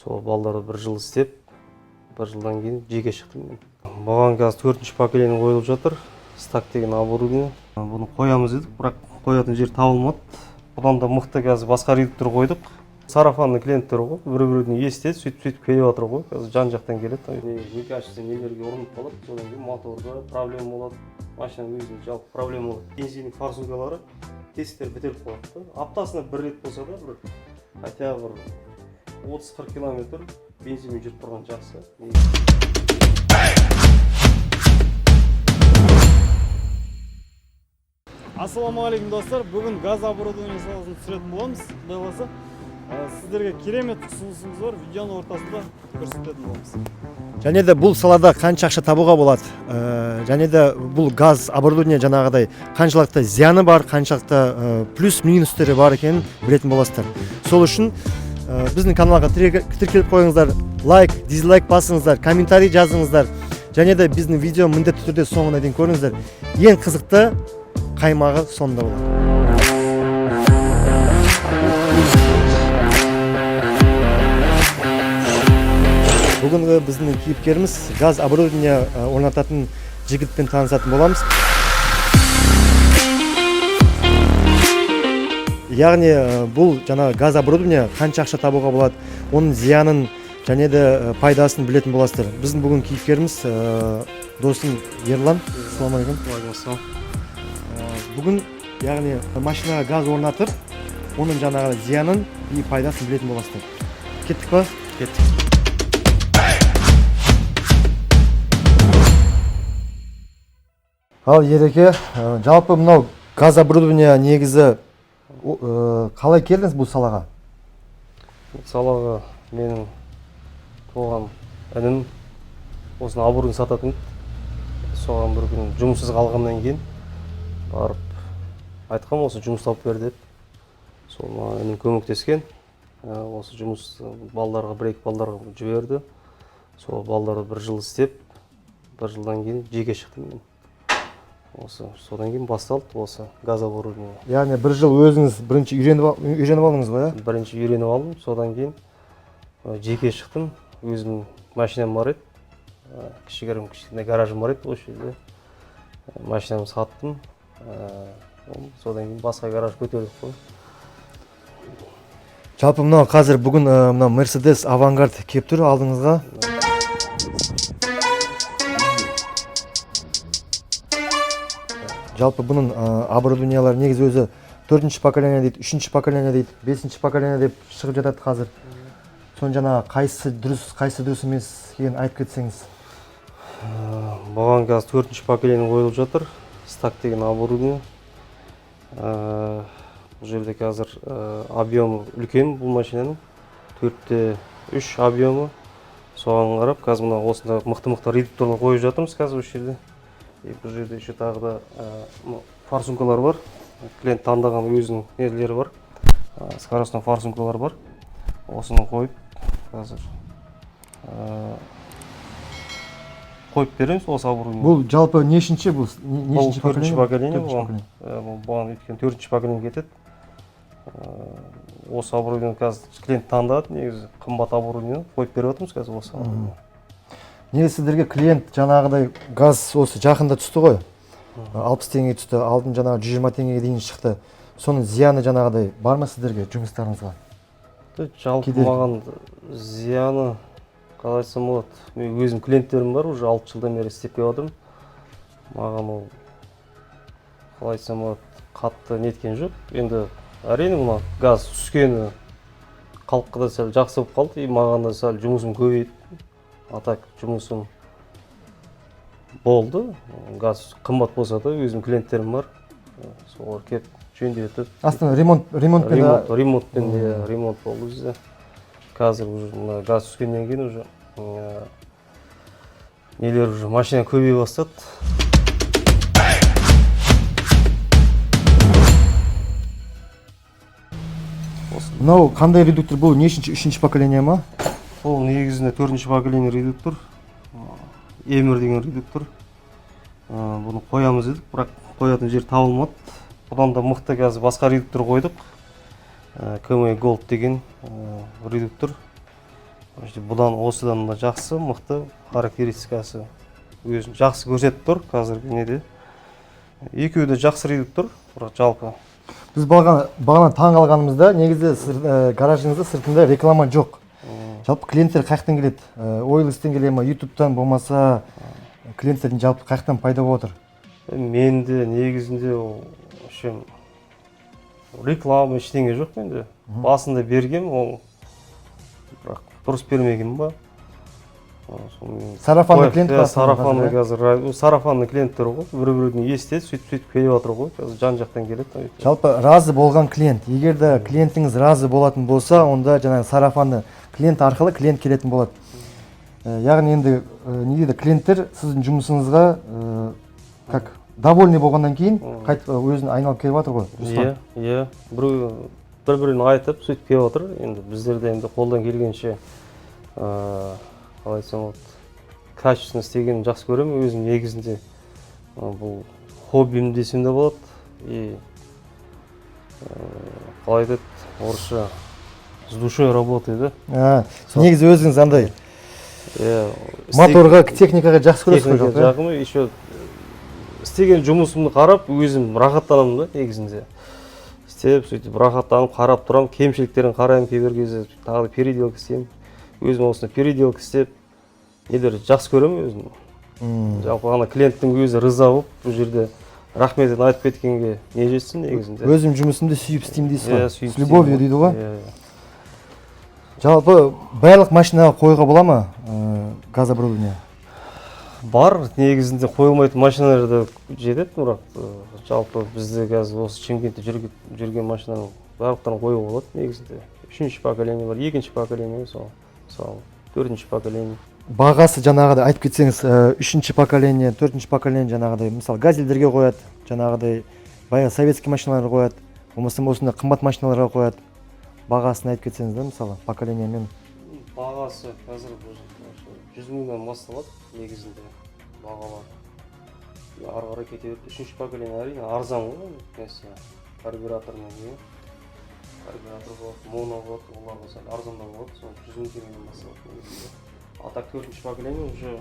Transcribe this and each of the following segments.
Сол балдарды бір жыл істеп, бір жылдан кейін жеке шықтым мен. Бұған қазір төртінші поколение қойылып жатыр. Стак деген оборудование. Бұны қоямыз дедік, бірақ қоятын жер табылмады. Бұдан да мықты қазір басқа редуктор қойдық. Сарафанный клиенттер ғой, бір біреуден естиді, сөйтіп сөйтіп келіп жатыр ғой. Қазір жан жақтан келеді. Некачественный нелерге ұрынып қалады, содан кейін моторда проблема болады, машинаның өзінде жалпы проблема болады. Бензиннің форсункалары тесіктер бітеліп қалады да. Аптасына бір рет болса да, бір хотя бы бір 30-40 километр бензинмен жүріп тұрған жақсы. Ассалаумағалейкум, достар! Бүгін газ оборудование саласын түсіретін боламыз, құдай қаласа. Сіздерге керемет ұсынысымыз бар, видеоның ортасында көрсететін боламыз. Және де бұл салада қанша ақша табуға болады, және де бұл газ оборудование жаңағыдай қаншалықты зияны бар, қаншалықты плюс минустері бар екенін білетін боласыздар. Сол үшін біздің каналға тіркеліп қойыңыздар, лайк, дизлайк басыңыздар, комментарий жазыңыздар және де біздің видео міндетті түрде соңына дейін көріңіздер. Ең қызықты қаймағы сонда болады. Бүгінгі біздің кейіпкеріміз газ оборудование орнататын жігітпен танысатын боламыз. Яғни бұл жаңағы газ оборудование қанша ақша табуға болады, оның зиянын және де пайдасын білетін боласыздар. Біздің бүгін кейіпкеріміз досым Ерлан. Ассалаумағалейкум! Уағалейкум. Бүгін, яғни, машинаға газ орнатып, оның жаңағы зиянын и пайдасын білетін боласыздар. Кеттік па? Кеттік. Ал, Ереке, жалпы мынау газ оборудование негізі қалай келдіңіз бұл салаға? Бұл салаға менің туған інім осыны оборудование сататын еді. Соған бір күні жұмыссыз қалғаннан кейін барып айтқам, осы жұмыс тауып бер деп. Сол маған інім көмектескен. Осы жұмыс балдарға, бір екі балдарға жіберді. Сол балдарды бір жыл істеп, бір жылдан кейін жеке шықтым мен. Осы содан кейін басталды осы газ оборудование. Яғни бір жыл өзіңіз бірінші үйреніп алдыңыз ғой, иә? Бірінші үйреніп алдым, содан кейін жеке шықтым. Өзімнің машинам бар еді, кішігірім кішкене гаражым бар еді осы жерде. Машинамды саттым, содан кейін басқа гараж көтердік қой. Жалпы мынау қазір бүгін мынау Мерседес Авангард келіп тұр алдыңызға. Жалпы бұның оборудованиялары негізі өзі төртінші поколение дейді, үшінші поколение дейді, бесінші поколение деп шығып жатады қазір. Соның жаңағы қайсысы дұрыс, қайсысы дұрыс емес екенін айтып кетсеңіз. Бұған қазір төртінші поколение қойылып жатыр, Стак деген оборудование. Бұл жерде қазір объемы үлкен бұл машинаның, 4,3 объемы. Соған қарап қазір мына осында мықты мықты редукторлар қойып жатырмыз қазір осы жерде. И бұл жерде еще тағы да мынау форсункалар бар, клиент таңдаған өзінің нелері бар, скоростной форсункалар бар. Осыны қойып қазір қойып береміз осы оборудование. Бұл жалпы нешінші, бұл Бұл нешінші? Төртінші поколение. Төртінші Бұған. поколение. Бұған өйткені төртінші поколение кетеді. Осы оборудование қазір клиент таңдады, негізі қымбат оборудование қойып беріп жатырмыз қазір осы оборудование. Негізі сіздерге клиент жаңағыдай газ осы жақында түсті ғой, 60 теңгеге түсті, алдын жаңағы 120 теңгеге дейін шықты. Соның зияны жаңағыдай бар ма сіздерге, жұмыстарыңызға? Жалпы Кедергі. маған зияны, қалай айтсам болады, мен өзім клиенттерім бар, уже 6 жылдан бері істеп келіп жатырмын. Маған ол, қалай айтсам болады, қатты неткен жоқ. Енді әрине мына газ түскені халыққа да сәл жақсы болып қалды, и маған да сәл жұмысым көбейді. А так жұмысым болды. Газ қымбат болса да, өзім клиенттерім бар, солар келіп жөндетіп. Астана ремонтпен? Ремонтпен, иә, ремонт болды бізде. Қазір уже мына газ түскеннен кейін уже нелер, уже машина көбейе бастады. Осы. Мынау қандай редуктор, бұл нешінші, үшінші поколение ма? Бұл негізінде төртінші поколение редуктор, Эмір деген редуктор. Бұны қоямыз дедік, бірақ қоятын жер табылмады. Бұдан да мықты қазір басқа редуктор қойдық, КМ Gold деген редуктор. Вообще бұдан, осыдан да жақсы, мықты, характеристикасы өзін жақсы көрсетіп тұр. Қазіргі неде екеуі де жақсы редуктор, бірақ жалпы. Біз бағана таң қалғанымызда, негізі гаражыңызда сыртында реклама жоқ. Жалпы клиенттер қай жақтан келеді? OLX-тен келе ма, Ютубтан, болмаса клиенттердің жалпы қай жақтан пайда болып отыр? Менде негізінде ол вообще реклама, ештеңе жоқ менде. Басында бергем ол, бірақ дұрыс бермеген ба. Сонымен Сарафанный клиент иә, па основном сарафанный. Қазір, Қазір сарафанный клиенттер ғой, бір біреуден естиді, сөйтіп сөйтіп келіп жатыр ғой. Қазір жан жақтан келеді. Жалпы разы болған клиент, егер де клиентіңіз разы болатын болса, онда жаңағы сарафанный клиент арқылы клиент келетін болады. Яғни енді не дейді, клиенттер сіздің жұмысыңызға как довольный болғаннан кейін қайтып өзін айналып келіп жатыр ғой, Руслан. Иә, біреу бір біріне айтып, сөйтіп келіп жатыр. Енді біздер де енді қолдан келгенше, қалай айтсам болады, качественно істегенді жақсы көремін өзім. Негізінде бұл хоббим десем де болады. И қалай айтады орысша, с душой работаю да. А, негізі өзіңіз андай иә моторға, техникаға жақсы көресіз ғой Техника жалпы, иә? жақын. Еще істеген жұмысымды қарап, өзім рахаттанамын да. Негізінде істеп, сөйтіп рахаттанып қарап тұрамын, кемшіліктерін қараймын. Кейбір кезде тағы да переделка істеймін өзім, осындай переделка істеп нелер жақсы көремін өзім. Жалпы ана клиенттің өзі риза болып, бұл жерде рахметін айтып кеткенге не жетсін негізінде. Өзім жұмысымды сүйіп істеймін дейсіз Иә, ғой. сүйіп С любовью істеймін. дейді ғой. Иә. Жалпы барлық машинаға қоюға бола ма газ оборудование? Бар, негізінде қойылмайтын машиналар да жетеді, бірақ жалпы бізде қазір осы Шымкентте жүрген машинаның барлықтарын қоюға болады негізінде. Үшінші поколение бар, екінші поколение, мысалы, төртінші поколение. Бағасы жаңағыдай айтып кетсеңіз, үшінші поколение, төртінші поколение, жаңағыдай, мысалы, газельдерге қояды, жаңағыдай баяғы советский машиналарға қояды, болмаса осындай қымбат машиналарға қояды. Бағасын айтып кетсеңіз да, мысалы, поколениемен. Бағасы қазір 100 мыңнан басталады негізінде бағалар. И ары қарай кете береді. Үшінші поколение әрине арзан ғой, несі, карбюратормен, не карбюратор болады, моно болады, оларға сәл арзандау болады. Сол 100 мың теңгеден басталады негізінде. А так төртінші поколение уже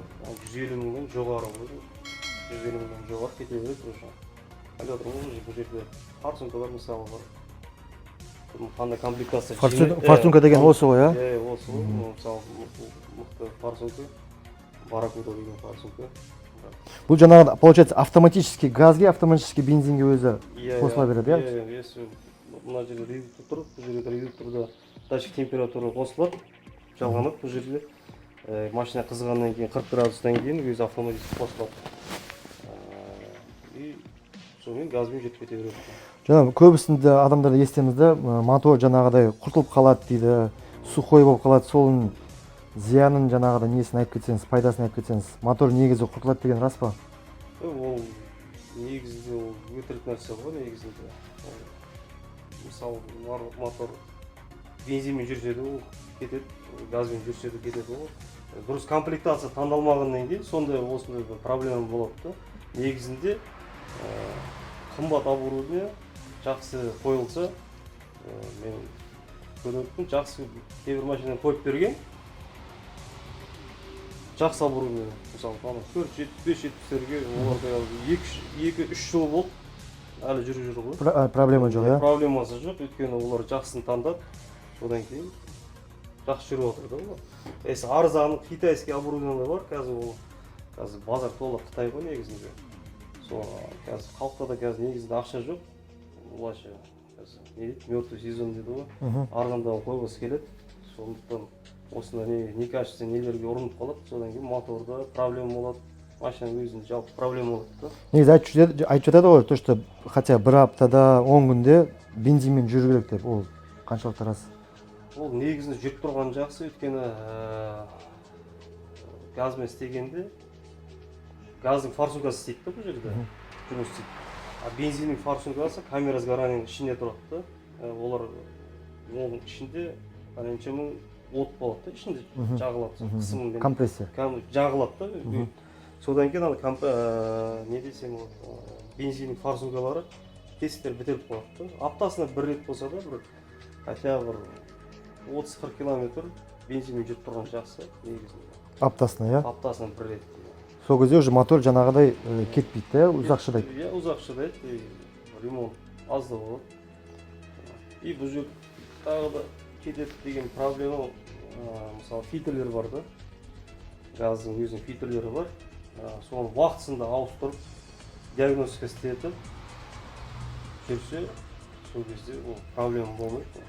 150 мыңнан жоғары ғой, 150 мыңнан жоғары кете береді уже. Айтып отырмын ғой, уже бұл жерде форсункалар, мысалы, бар. Бұның қандай комплектация? Форсунка деген осы ғой, иә? Иә, осы ғой. Мысалы, мықты форсунка, Барракуда деген форсунка. Бұл жаңағы, получается, автоматически газге, автоматически бензинге өзі Иә. қосыла береді, иә? Иә, если мына жерде редуктор тұр, бұл жерде редукторда датчик температура қосылады, жалғанады бұл жерде. Машина қызғаннан кейін, 40 градустан кейін өзі автоматически қосылады. И сонымен газбен жетіп кете береді. Жаңа көбісінде адамдарда естиміз да, мотор жаңағыдай құртылып қалады дейді, сухой болып қалады. Соның зиянын, жаңағыдай несін айтып кетсеңіз, пайдасын айтып кетсеңіз. Мотор негізі құртылады деген рас па? Ол негізінде ол өтірік нәрсе ғой негізінде. Ол, мысалы, мотор бензинмен жүрсе де, ол кетеді, газбен жүрсе де, кетеді. Ол дұрыс комплектация таңдалмағаннан кейін сондай, осындай бір проблема болады да. Негізінде қымбат оборудование жақсы қойылса, мен көріппін, жақсы кейбір машина қойып берген жақсы оборудование, мысалы, ана 470, 570-терге, оларда 2-3 жыл болды, әлі жүріп жүр ғой. Проблема жоқ, иә? Проблемасы жоқ, өйткені олар жақсысын таңдады, содан кейін жақсы жүріп жатыр да олар. Если арзан китайский оборудование бар қазір, ол қазір базар толы қытай ғой негізінде. Сол қазір халықта да қазір негізінде ақша жоқ былайша. Қазір не дейді, мертвый сезон дейді ғой. Арзандау қойғысы келеді, сондықтан осындай не некачественный нелерге ұрынып қалады. Содан кейін моторда проблема болады, машинаның өзінде жалпы проблема болады да. Негізі айтып жатады ғой, то что хотя бір аптада, 10 күнде бензинмен жүру керек деп. Ол қаншалықты рас? Ол негізінде жүріп тұрған жақсы, өйткені газбен істегенде газдың форсункасы істейді да, бұл жерде жұмыс істейді. А бензиннің форсункасы камера сгоранияның ішінде тұрады да. Олар оның ішінде қанша мың от болады да, ішінде жағылады қысымымен. Компрессия. Кәдімгі жағылады да. Содан кейін ана не десем болады, бензиннің форсункалары тесіктер бітеліп қалады да. Аптасына бір рет болса да, бір хотя бы бір 30-40 километр. Бензинмен жүріп тұрған жақсы негізінде. Аптасына, иә? Аптасына бір рет. Сол кезде уже мотор жаңағыдай кетпейді да, ұзақ шыдайды. Иә, ұзақ шыдайды и ремонт аз да болады. И бұл жерде тағы да кетеді деген проблема, мысалы, фильтрлер бар да, газдың өзінің фильтрлері бар. Соны уақытысында ауыстырып, диагностика істетіп жүрсе, сол кезде ол проблема болмайды.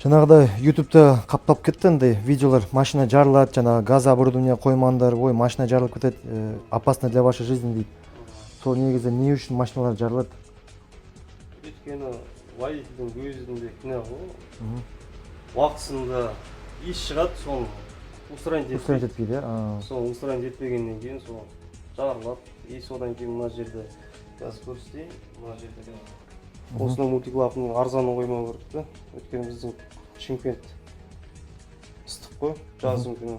Жаңағыдай Ютубта қаптап кетті андай видеолар: машина жарылады, жаңағы газ оборудование қоймаңдар, ой, машина жарылып кетеді, опасно для вашей жизни дейді. Сол негізі не үшін машиналар жарылады? Өйткені водительдің өзінде кінә ғой. Уақытысында иіс шығады, соны устранить Устранить етпейді. етпейді, иә. А. Соны устранить етпегеннен кейін сол жарылады. И содан кейін мына жерде, қазір көрсетейін, мына жерде қазір осындай мультиклапанның арзанын қоймау керек та, өйткені біздің Шымкент ыстық қой жаздың күні.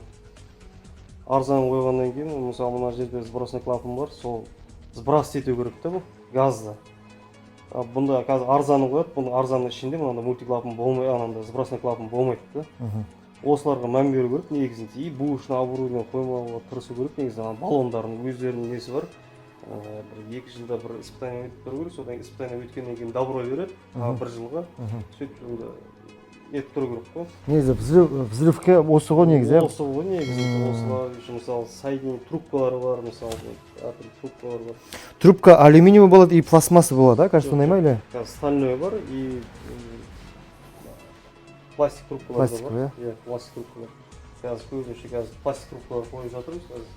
Арзан қойғаннан кейін, мысалы, мына жерде сбросной клапан бар, сол сброс ету керек та бұл газды. А бұнда қазір арзанын қояды, бұның арзанның ішінде мынандай мультиклапан болмай, анандай сбросной клапан болмайды да. Осыларға мән беру керек негізінде. И бэушный оборудование қоймауға тырысу керек негізі. Ана баллондардың өздерінің несі бар, бір 2 жылда бір испытание өтіп тұру керек. Содан кейін испытание өткеннен кейін добро береді тағы бір жылға. Сөйтіп онда нетіп тұру керек қой. Негізі взрывке осы ғой негізі, иә? Осы ғой негізі. Осылар еще, мысалы, соединение трубкалары бар, мысалы, әртүрлі трубкалар бар. Трубка алюминиевый болады и пластмасса болады, да, кажется, Жоқ, сондай ма или? Қазір стальной бар и пластик трубкалар да бар. Пластиковый, иә? Иә, пластик трубкалар. Қазір көбінесе қазір пластик трубкалар қойып жатырмыз қазір.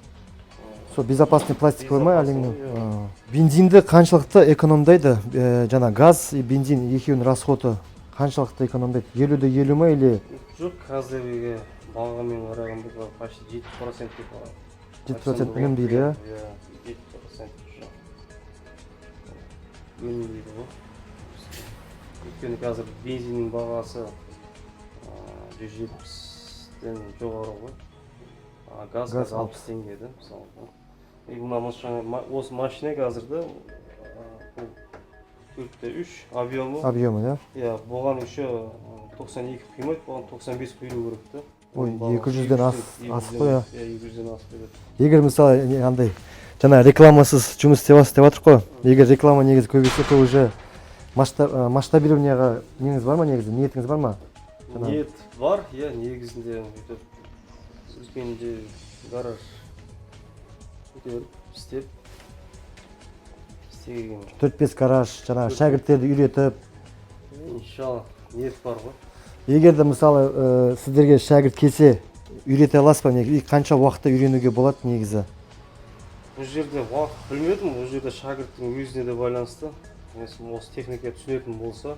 Сол безопасный пластиковый ма, Безопасный, алюминий? Иә. А. Бензинді қаншалықты экономдайды, жаңа газ и бензин екеуінің расходы қаншалықты экономдайды, 50 де 50 ма или? Жоқ, қазіргі бағамен қарағанда почти 70% деп. 70% үнемдейді, иә? Иә, 70% үнемдейді ғой, өйткені қазір бензиннің бағасы 170-тен жоғары ғой, а газ Газ қазір 60 теңге да, мысалы. И мына машина, осы машина қазір да, бұл 4,3 объемы. Объемы, иә? Иә, бұған еще 92 құймайды, бұған 95 құйылу керек та. Ой, Оның бағасы 200-ден 200-ден, асып қой, иә. Иә, 200-ден асып кетеді. Егер, мысалы, не, андай жаңа рекламасыз жұмыс істеп жатырсыз деп жатырмық қой, егер реклама негізі көбейсе, то уже масштабированияға неңіз бар ма, негізі ниетіңіз бар ма? Ниет бар, иә, негізінде өйтіп үлкен де гараж көтеріп істеп істеген. Төрт бес гараж, жаңағы шәкірттерді үйретіп. Иншалла, ниет бар ғой. Егер де, мысалы, сіздерге шәкірт келсе, үйрете аласыз ба негізі? И қанша уақытта үйренуге болады негізі? Бұл жерде уақыт білмедім, бұл жерде шәкірттің өзіне де байланысты. Если осы техника түсінетін болса,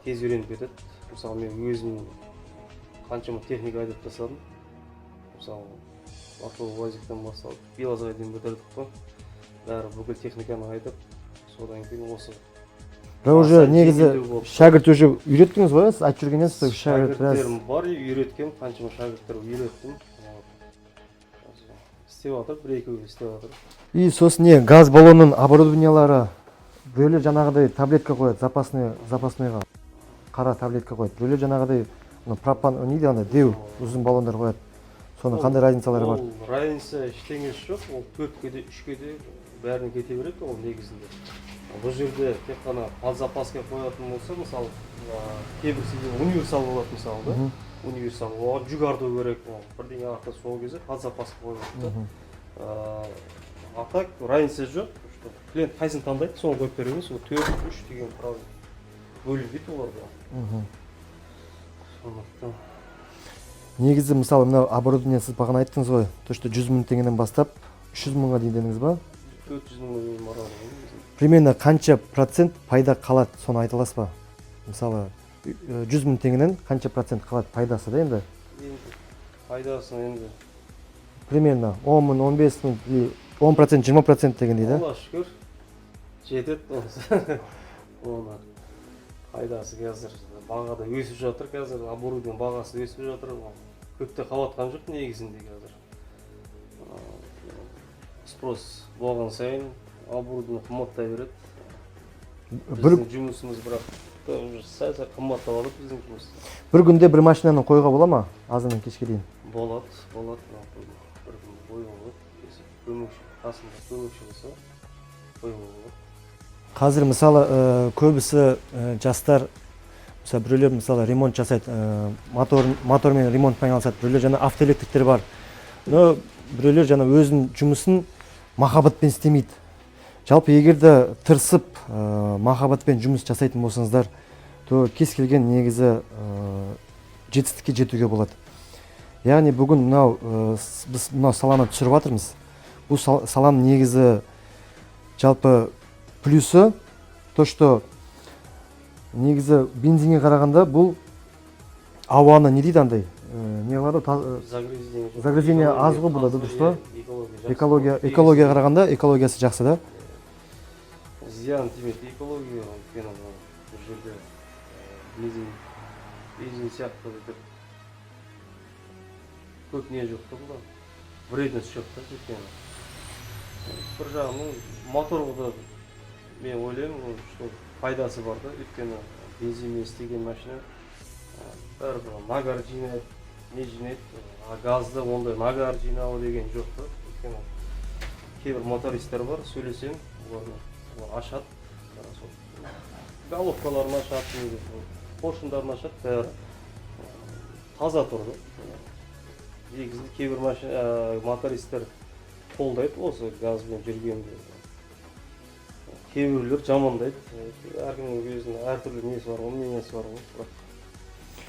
тез үйреніп кетеді. Мысалы, мен өзім қаншама техника айдап тастадым, мысалы, авто УАЗиктен басталып БелАЗға дейін бітірдік қой, бәрі бүкіл техниканы айдап, содан кейін осы Бірақ уже аса негізі жеңілдеу болып. Шәкірт уже үйреттіңіз ғой, иә? Сіз айтып жүрген едіңіз, шәкірт біраз. Шәкірттерім бар, үйреткем, қаншама шәкірттер үйреттім. Вот. Қазір істеп жатыр, бір екеуі істеп жатыр. И сосын не, газ баллонның оборудованиялары, біреулер жаңағыдай таблетка қояды, запасныйға қара таблетка қояды, біреулер жаңағыдай мына пропан не дейді, андай деу ұзын баллондар қояды. Соның қандай разницалары бар? Ол разница ештеңесі жоқ, ол төртке де, үшке де, бәріне кете береді ол негізінде. Бұл жерде тек қана под запаска қоятын болса, мысалы, кейбір сиденье универсал болады, мысалы, да. Универсал, оған жүк арту керек, ол бірдеңе артады, сол кезде под запаска қояды да. А так разница жоқ, что клиент қайсысын таңдайды, соны қойып береміз. Ол төрт, үш деген право бөлінбейді оларда. Сондықтан Негізі, мысалы, мына оборудование, сіз бағана айттыңыз ғой, то что 100 000 теңгеден бастап 300 мыңға дейін дедіңіз ба? 400 мыңға дейін барады ғой негізі. Примерно қанша процент пайда қалады, соны айта аласыз ба? Мысалы, 100 000 теңгеден қанша процент қалады пайдасы да енді? Енді пайдасын енді Примерно 10 000, 15 000 или 10%, 20% дегендей да. Алла шүкір, жетеді онысы. Оны пайдасы қазір баға да өсіп жатыр, қазір оборудование бағасы өсіп жатыр, ол көп те қалып жоқ негізінде қазір. Спрос болған сайын оборудование қымбаттай береді. Бір Біздің жұмысымыз бірақ да, уже сәл сәл қымбаттап алады біздің жұмыс. Бір күнде бір машинаны қоюға бола ма, азаннан кешке дейін? Болады, болады. Бір күнде қоюға болады, если көмекші, қасында көмекші болса, қоюға болады. Қазір, мысалы, көбісі жастар, мысалы, біреулер, мысалы, ремонт жасайды, мотормен ремонтпен айналысады, біреулер жаңа автоэлектриктер бар, но біреулер жаңа өзінің жұмысын махаббатпен істемейді. Жалпы, егер де тырысып, махаббатпен жұмыс жасайтын болсаңыздар, то кез келген негізі жетістікке жетуге болады. Яғни бүгін мынау біз мынау саланы түсіріп жатырмыз. Бұл саланың негізі, жалпы, плюсы то, что негізі бензинге қарағанда бұл ауаны, не дейді, андай не қылады ғой, Загрязнение жоқ. Загрязнение аз ғой бұнда, дұрыс па? Экология жақсы. Экология, экологияға қарағанда экологиясы жақсы да. Зиян тимейді экологияға, өйткені мынау бұл жерде бензин сияқты бүйтіп көп не жоқ та, бұда вредность жоқ та. Өйткені бір жағынан моторға да, мен ойлаймын ол, что пайдасы бар да, өйткені бензинмен істеген машина бәрібір нагар жинайды, не жинайды, а газда ондай нагар жинау деген жоқ та. Өйткені кейбір мотористтер бар, сөйлесең олармен, олар ашады, сол головкаларын ашады, не, поршындарын ашады, бәрі таза тұр да. Негізінде кейбір машина мотористтер қолдайды осы газбен жүргенді, кейбіреулер жамандайды. Әркімнің өзінің әртүрлі несі бар ғой, мнениесі бар ғой, бірақ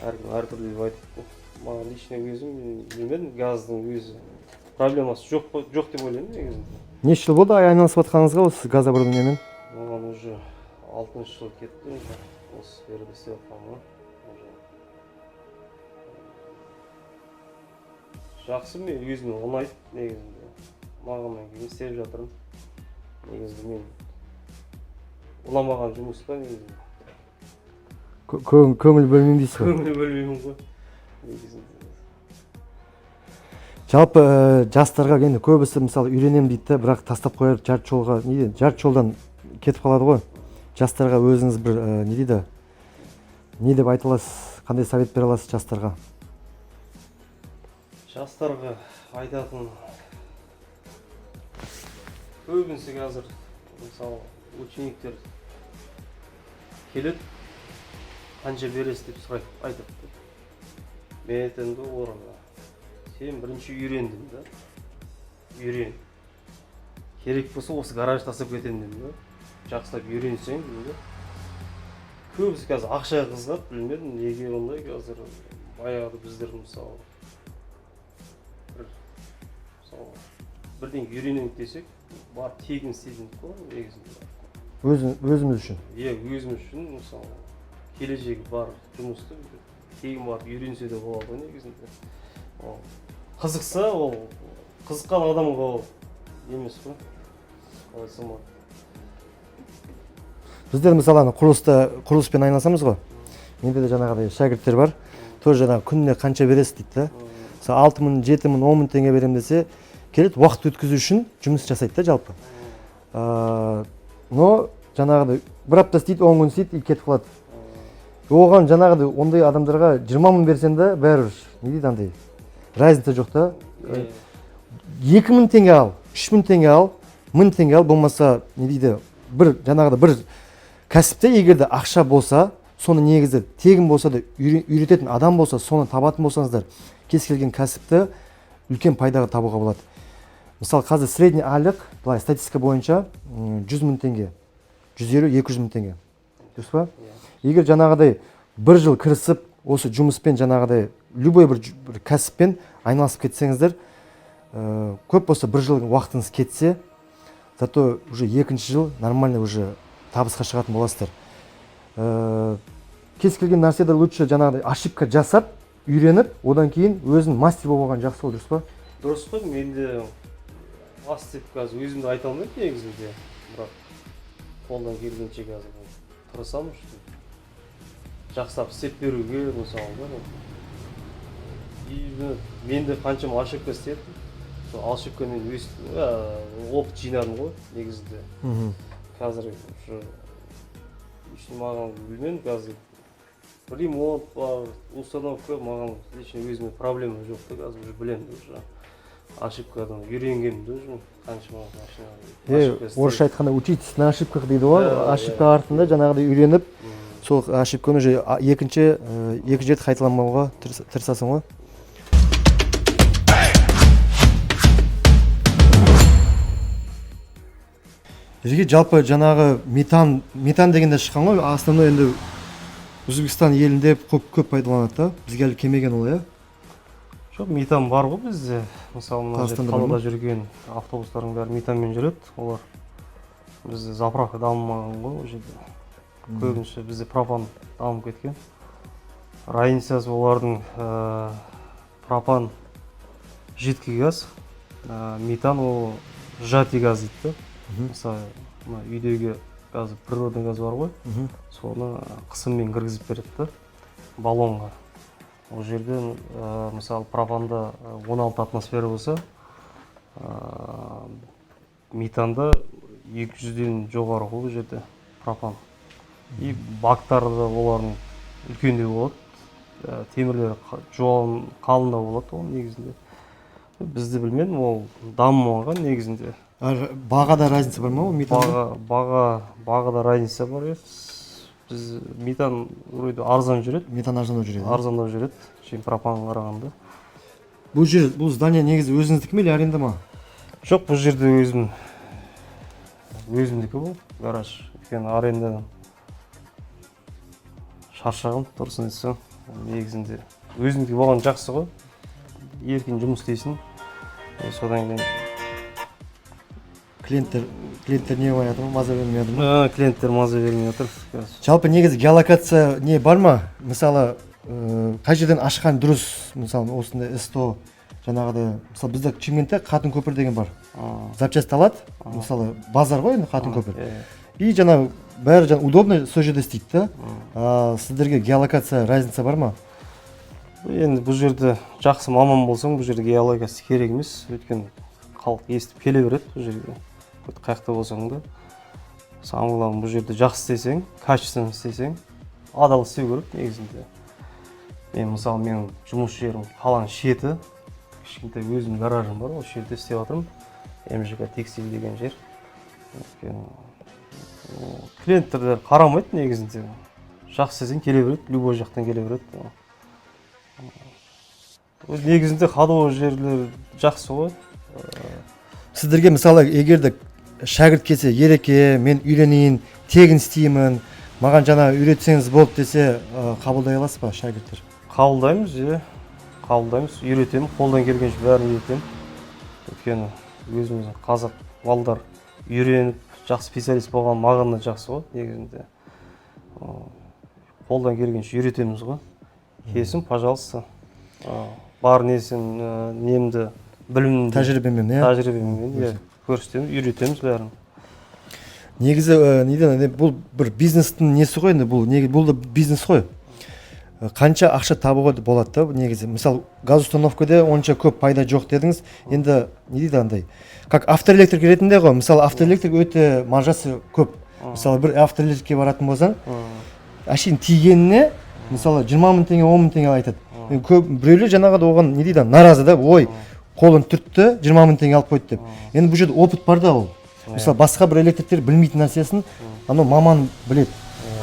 әркім әртүрлі деп айтады. Маған лично өзім, мен білмедім, газдың өзі проблемасы жоқ қой, жоқ деп ойлаймын негізінде. Неше жыл болды айналысып жатқаныңызға осы газ оборудованиемен? Маған уже алтыншы жыл кетті уже осы сферада істеп жатқаныма. Уже жақсы, мен өзіме ұнайды негізінде, ұнағаннан кейін істеп жатырмын. Негізінде мен ұнамаған жұмыста негізінде Көңіл бөлмеймін дейсіз ғой. Көңіл бөлмеймін ғой негізінде. Жалпы, жастарға енді көбісі, мысалы, үйренемін дейді да, бірақ тастап қояды жарты жолға, не дейді, жарты жолдан кетіп қалады ғой. Жастарға өзіңіз бір не дейді, не деп айта аласыз, қандай совет бере аласыз жастарға? Жастарға айтатын, көбінесе қазір, мысалы, учениктер келеді, қанша бересіз деп сұрайды, айтады да. Мен айтамын да оларға: сен бірінші үйрен деймін да, үйрен, керек болса, осы гараж тастап кетемін деймін да, жақсылап үйренсең деймін да. Көбісі қазір ақшаға қызығады, білмедім неге ондай. Қазір баяғыда біздер, мысалы, бір, мысалы, бірдеңе үйренемін десек, барып тегін істейтін едік қой негізінде. Өзіміз үшін. Иә, өзіміз үшін, мысалы, келешегі бар жұмысты тегін барып үйренсе де болады ғой негізінде. Ол қызықса, ол қызыққан адамға ол емес қой, қалай айтсам болады. Біздер, мысалы, ана құрылыспен айналысамыз ғой, менде де жаңағыдай шәкірттер бар, тоже жаңағы күніне қанша бересіз дейді да. Мысалы, 6 мың, 7 мың, 10 мың теңге беремін десе, келеді, уақыт өткізу үшін жұмыс жасайды да жалпы. Но жаңағыдай бір апта істейді, 10 күн істейді и кетіп қалады. Оған жаңағыдай, ондай адамдарға 20 мың берсең де, бәрібір, не дейді, андай разница жоқ та. 2 мың теңге ал, 3 мың теңге ал, 1000 теңге ал, болмаса, не дейді, бір жаңағыдай бір кәсіпте егер де ақша болса, соны негізі тегін болса да үйрететін адам болса, соны табатын болсаңыздар, кез келген кәсіпті үлкен пайдаға табуға болады. Мысалы, қазір средний айлық былай статистика бойынша 100 мың теңге, 150, 200 мың теңге, дұрыс па? Иә. Егер жаңағыдай бір жыл кірісіп осы жұмыспен, жаңағыдай любой бір кәсіппен айналысып кетсеңіздер, көп болса бір жыл уақытыңыз кетсе, зато уже екінші жыл нормально уже табысқа шығатын боласыздар. Кез келген нәрседе лучше жаңағыдай ошибка жасап үйреніп, одан кейін өзің мастер болып алған жақсы ғой, дұрыс па? Дұрыс қой. Мен де ас деп қазір өзімді айта алмаймын негізінде, бірақ қолдан келгенше қазір тырысамын, что жақсылап істеп беруге, мысалы да. И мен де қаншама ошибка істедім, сол ошибкамен өстім, опыт жинадым ғой негізінде. Қазір уже Лично маған, білмедім, қазір ремонт бар, установка, маған лично өзіме проблема жоқ та. Қазір уже білемін да, уже ошибкадан үйренгенмін да уже қаншама машина ошибка істеп. Орысша айтқанда, «учитесь на ошибках» дейді ғой. Да, Ошибка иә. артында жаңағыдай үйреніп, сол ошибканы уже екінші екі рет қайталамауға тырысасың ғой. Бізге жалпы жаңағы метан деген де шыққан ғой. Основной енді Өзбекстан елінде көп көп пайдаланады да, бізге әлі келмеген ол, иә? Жоқ, метан бар ғой бізде. Мысалы, мына жерде Қазақстанда бар ма? қалада жүрген автобустардың бәрі метанмен жүреді олар. Бізде заправка дамымаған ғой ол жерде. Көбінесе бізде пропан дамып кеткен. Разницасы олардың, пропан жидкий газ, метан ол сжатый газ дейді да. Мысалы, мына үйдегі газ, природный газ бар ғой, соны қысыммен кіргізіп береді да баллонға. Ол жерде, мысалы, пропанда 16 атмосфера болса, метанда 200-ден жоғары ғой бұл жерде пропан. И бактары да олардың үлкендеу болады, темірлері жуан, қалыңдау болады ол негізінде. Бізде, білмедім, ол дамымаған негізінде. А бағада разница бар ма ол метанда? Бағада разница бар, иә. Біз метан вроде арзан жүреді. Метан арзандау жүреді, иә? Арзандау жүреді, чем пропанға қарағанда. Бұл жер, бұл здание негізі өзіңіздікі ме или аренда ма? Жоқ, бұл жерде өзімдікі бұл гараж. Өйткені арендадан шаршағым, дұрысын айтсам. Негізінде өзімдікі болған жақсы ғой, еркін жұмыс істейсің. И содан кейін Клиенттер не қылмай жатыр ма, маза бермей жатыр ма? Клиенттер маза бермей жатыр қазір. Жалпы негізі геолокация не бар ма? Мысалы, қай жерден ашқан дұрыс? Мысалы, осындай СТО жаңағыдай, мысалы, бізде Шымкентте Қатын көпір деген бар. Запчасть алады, мысалы, базар ғой енді Қатын көпір. И жаңа бәрі жаңа удобно сол жерде істейді да. А, сіздерге геолокация разница бар ма? Енді бұл жерде жақсы маман болсаң, бұл жерде геологиясы керек емес, өйткені халық естіп келе береді бұл жерге, хоть қай жақта болсаң да. Самое главное, бұл жерде жақсы істесең, качественно істесең, адал істеу керек негізінде. Мен, мысалы, менің жұмыс жерім қаланың шеті, кішкентай өзімнің гаражым бар, осы жерде істеп жатырмын, МЖК текстиль деген жер. Өйткені клиенттер де қарамайды негізінде, жақсы істесең, келе береді, любой жақтан келе береді. Өзі негізінде ходовой жерлер жақсы ғой. Сіздерге, мысалы, егер де шәкірт келсе, «Ереке, мен үйренейін, тегін істеймін, маған жаңа үйретсеңіз болды» десе, қабылдай аласыз ба шәкірттер? Қабылдаймыз, иә, қабылдаймыз, үйретемін, қолдан келгенше бәрін үйретемін. Өйткені өзіміздің қазақ балдар үйреніп, жақсы специалист болған маған да жақсы ғой негізінде. Қолдан келгенше үйретеміз ғой. Келсін, пожалуйста. Бар несін, немді, білімімді, Тәжірибемен, иә. тәжірибеммен, иә, көрсетеміз, үйретеміз бәрін. Негізі неден енді бұл бір бизнестің несі ғой енді, бұл неге, бұл да бизнес қой. Қанша ақша табуға болады да негізі? Мысалы, газ установкада онша көп пайда жоқ дедіңіз. Енді не дейді, андай как автоэлектрик ретінде ғой. Мысалы, автоэлектрик өте маржасы көп. Мысалы, бір автоэлектрикке баратын болсаң, әшейін тигеніне, мысалы, 20 000 теңге, 10 000 теңге айтады. Енді көп біреулер жаңағыдай оған не дейді, наразы да: «Ой, қолын түртті, 20 000 теңге алып қойды» деп. Енді бұл жерде опыт бар да. Ол, мысалы, басқа бір электриктер білмейтін нәрсесін анау маман біледі.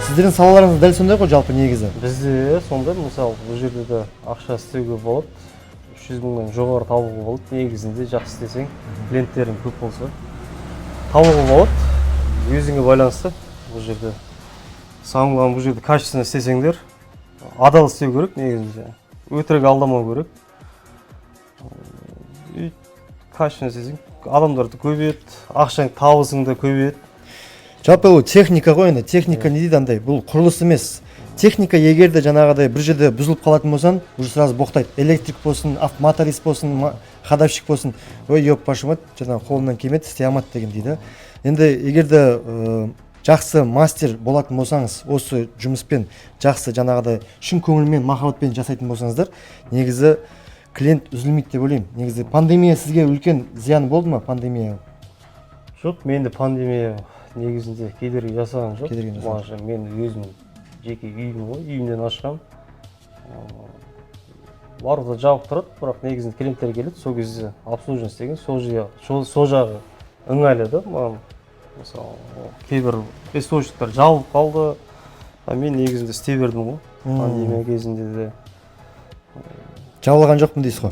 Сіздердің салаларыңыз дәл сондай ғой жалпы негізі. Бізде сондай, мысалы, бұл жерде де ақша істеуге болады, 300 мыңнан жоғары табуға болады негізінде. Жақсы істесең, клиенттерің көп болса, табуға болады, өзіңе байланысты. Бұл жерде самое главное, бұл жерде качественно істесеңдер, адал істеу керек негізінде, өтірік алдамау керек. И качественно істесең, адамдар да көбейеді, ақшаң, табысың да көбейеді. Жалпы ол техника ғой енді, техника не дейді, андай бұл құрылыс емес, техника. Егер де жаңағыдай бір жерде бұзылып қалатын болсаң, уже сразу боқтайды: электрик болсын, моторист болсын, ходовщик болсын, «Ой, еб вашу мать, жаңағы қолымнан келмеді, істей алмады» деген дейді. Енді егер де жақсы мастер болатын болсаңыз, осы жұмыспен жақсы, жаңағыдай шын көңілмен, махаббатпен жасайтын болсаңыздар, негізі клиент үзілмейді деп ойлаймын. Негізі пандемия сізге үлкен зиян болды ма, пандемия? Жоқ, менде пандемия Негізінде кедергі жасаған жоқ. Кедергі жасаған. Маған мен өзім жеке үйім ғой, үйімнен ашқам. Барлығы жабық тұрады, бірақ негізінде клиенттер келеді, сол кезде обслуживание деген сол жағы, сол жағы ыңғайлы да маған. Мысалы, кейбір источниктер жабылып қалды, а мен негізінде істей бердім ғой пандемия кезінде де. Жабылған жоқпын дейсіз ғой.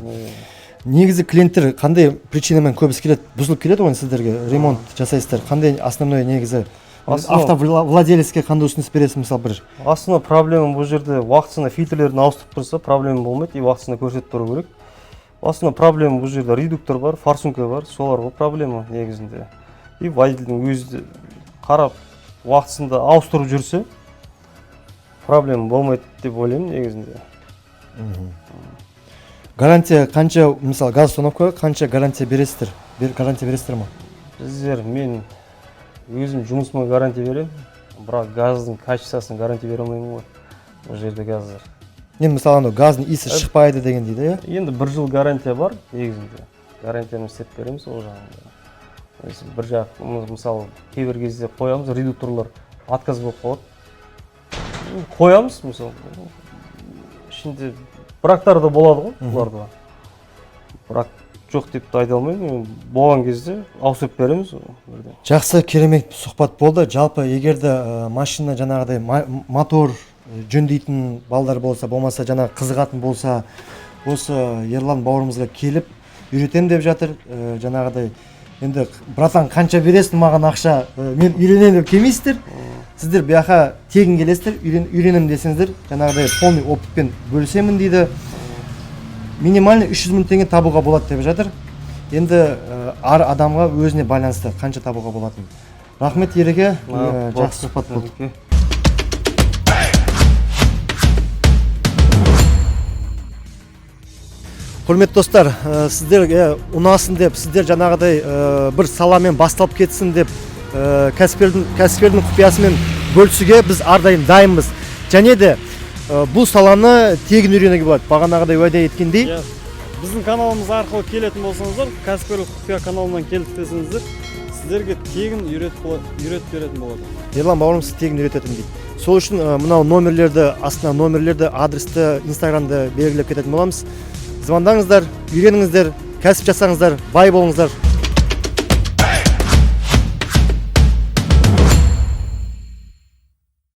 Негізі клиенттер қандай причинамен көбісі келеді, бұзылып келеді ғой сіздерге, ремонт жасайсыздар, қандай основной негізі? Автовладелецке қандай ұсыныс бересіз, мысалы, бір? Основной проблема бұл жерде уақытысында фильтрлерін ауыстырып тұрса, проблема болмайды, и уақытысында көрсетіп тұру керек. Основной проблема бұл жерде редуктор бар, форсунка бар, солар ғой проблема негізінде. И водительдің өзі де қарап, уақытысында ауыстырып жүрсе, проблема болмайды деп ойлаймын негізінде. Гарантия қанша, мысалы, газ установкаға қанша гарантия бересіздер? Гарантия бересіздер ма? Біздер, мен өзім жұмысыма гарантия беремін, бірақ газдың качествосына гарантия бере алмаймын ғой бұл жерде газдар. Енді, мысалы, анау газдың иісі шықпайды деген дейді, иә? Енді бір жыл гарантия бар негізінде, гарантияны істеп береміз ол жағында. То есть бір жақ, мысалы, кейбір кезде қоямыз, редукторлар отказ болып қалады. Қоямыз, мысалы, ішінде брактар да болады ғой бұларда, брак жоқ деп те айта алмаймын. Енді болған кезде ауыстырып береміз бірден. Жақсы, керемет сұхбат болды. Жалпы, егер де машина жаңағыдай мотор жөндейтін балдар болса, болмаса жаңағы қызығатын болса, осы Ерлан бауырымызға келіп үйретемін деп жатыр. Жаңағыдай енді, братан, қанша бересің маған ақша, мен үйренемін деп келмейсіздер. Сіздер бұл жаққа тегін келесіздер, үйренемін десеңіздер, жаңағыдай полный опытпен бөлісемін дейді. Минимальный 300 мың теңге табуға болады деп жатыр. Енді әр адамға өзіне байланысты қанша табуға болатынын. Рахмет, Ереке, жақсы сұхбат болды. Ереке. Құрметті достар, сіздерге ұнасын деп, сіздер жаңағыдай бір саламен басталып кетсін деп, кәсіпкердің құпиясымен бөлісуге біз әрдайым дайынбыз. Және де бұл саланы тегін үйренуге болады, бағанағыдай уәде еткендей. Иә, біздің каналымыз арқылы келетін болсаңыздар, «Кәсіпкерлік құпия» каналынан келдік десеңіздер, сіздерге тегін үйретіп беретін болады. Ерлан бауырым сізді тегін үйрететін дейді. Сол үшін мынау номерлерді, астына номерлерді, адресті, инстаграмды белгілеп кететін боламыз. Звондаңыздар, үйреніңіздер, кәсіп жасаңыздар, бай болыңыздар.